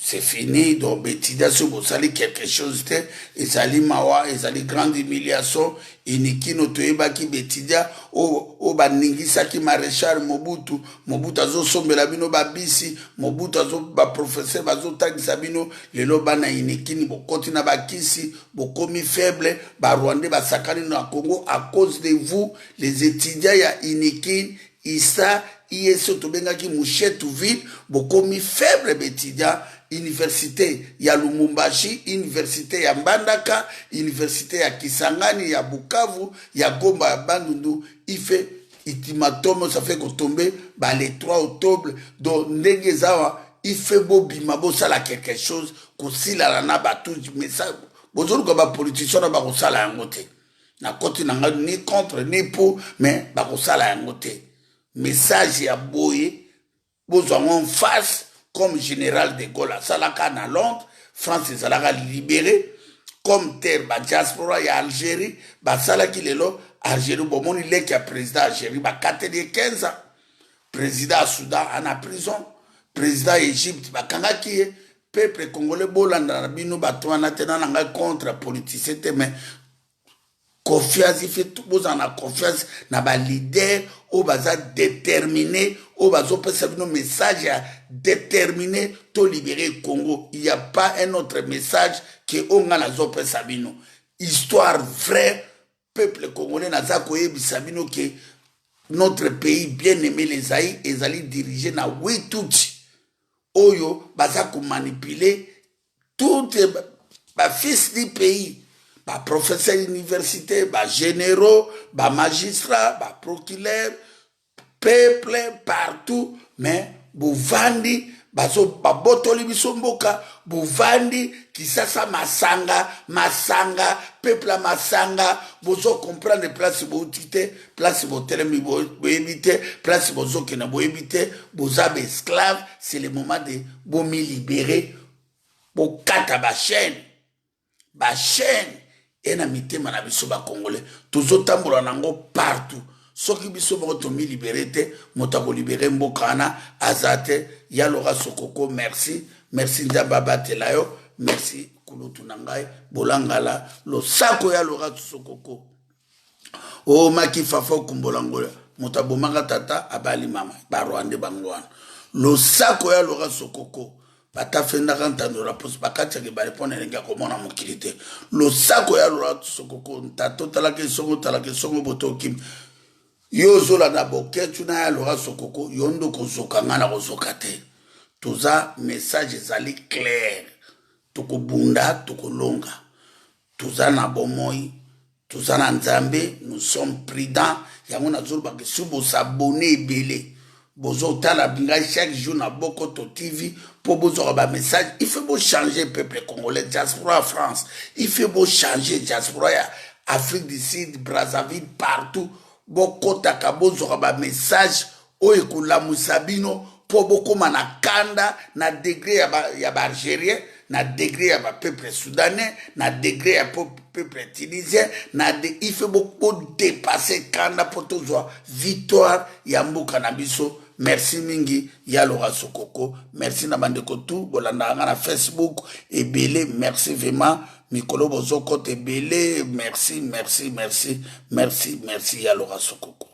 c'est fini. Donc betida, soki bosali quelque chose te, ezali mawa, ezali grande humiliation. Unikin toyebaki betidia oyo baningisaki maréchal Mobutu. Mobutu azosombela bino babisi, Mobutu baprofesseur bazotangisa bino. Lelo bana Unikin bokoti na bakisi, bokomi faible. Barwandais basakani na Congo à cause de vous, les étudiants ya Unikin, isa ISO tobengaki Mushetuville. Bokomi faible, baétudiant. Université ya Lumumbashi, université ya Mbandaka, université ya Kisangani, ya Bukavu, ya Gomba, ya Bandundu, ife ultimatum, ça fait kotombe ba le 3 octobre. Donc ndenge eza wa, ife bobima, bosala quelque chose, kosilana na bato. Bozoluka bapoliticien na bakosala yango te. Nakoti na ngai ni contre ni pour, mais bakosala yango te. Message ya boye, bozwa yango en face, comme général de Gaulle asalaka na Londres, France ezalaka libéré, comme terre badiaspora ya Algérie basalaki. Lelo Algérie, bomoni leki ya président Algérie, bakateli ye 15 ans. Président ya Soudan ana prison, président ya Égypte bakangaki ye. Peuple congolais, bolanda na bino bato wana te. Na ngai contre politicien te, mais confiance, ife bozala na confiance na baleader oyo baza déterminé, oyo bazopesa bino message ya déterminé: tolibérer Congo. Il y a pas un autre message ke oyo ngai nazopesa bino. Histoire vraie, peuple congolais, naza koyebisa bino ke notre pays bien aimé, le Zaïre, ezali dirigé na Wituti oyo baza komanipuler toutes bafils du pays, baprofesseur université, bagénéraux, bamagistrat, baprocureur, peuple partout. Mais bovandi, babotoli biso mboka, bovandi Kisasa, masanga, masanga, peuple ya masanga. Bozocomprendre place bouti te, place botelemi boyebi te, place bozokende boyebi te. Boza baesclave. C'est le moment de bomilibérer, bokata bachaîne, bachaîne e na mitema na biso bacongolais tozotambola nango partout. Soki biso moko tomilibérer te, moto akolibérer mboka wana aza te. Ya Lora Sokoko, merci, merci. Nzambe abatela yo. Merci kulutu na ngai Bolangala. Losako ya Lora Sokoko. O maki fafa okumbola ngola, moto abomaka tata abali mama, barwande bango wana. Losako ya Lora Sokoko. Batafendaka ntando na poso, bakatiaka ebale mpo na elengi ya komona mokili te. Losako ya Lora Sokoko. Ntata otalaka esongo, otalaka esongo, boto okimi. Yo ozolanda Boketu na ya Lora Sokoko, yo nde okozoka, ngai na kozoka te. Toza, message ezali clair: tokobunda, tokolonga. Toza na bomoi, toza na Nzambe, nous sommes prudents. Yango nazolobaka, soki bosabonner ebele, bozotala ngai chaque jour na Bokoto TV mpo bozwaka bamessage. Il faut bochanger, peuple congolais, diaspora ya France, il faut bochanger, diaspora ya Afrique du Sud, Brazzaville, partout, bokotaka, bozwaka bamessage. oyo ekolamusa bino mpo bokóma na kanda na degré ya baalgérien, na degré ya bapeuple soudanais, na degré ya peuple tunisien. Na de, il faut bodépasser kanda mpo tozwa victoire ya mboka na biso. Merci mingi ya Lora Sokoko. Merci na bandeko tu bolandaka nga na Facebook ebele. Merci vraiment, mikolo bozokota ebele. Merci, merci, merci, merci, merci ya Lora Sokoko.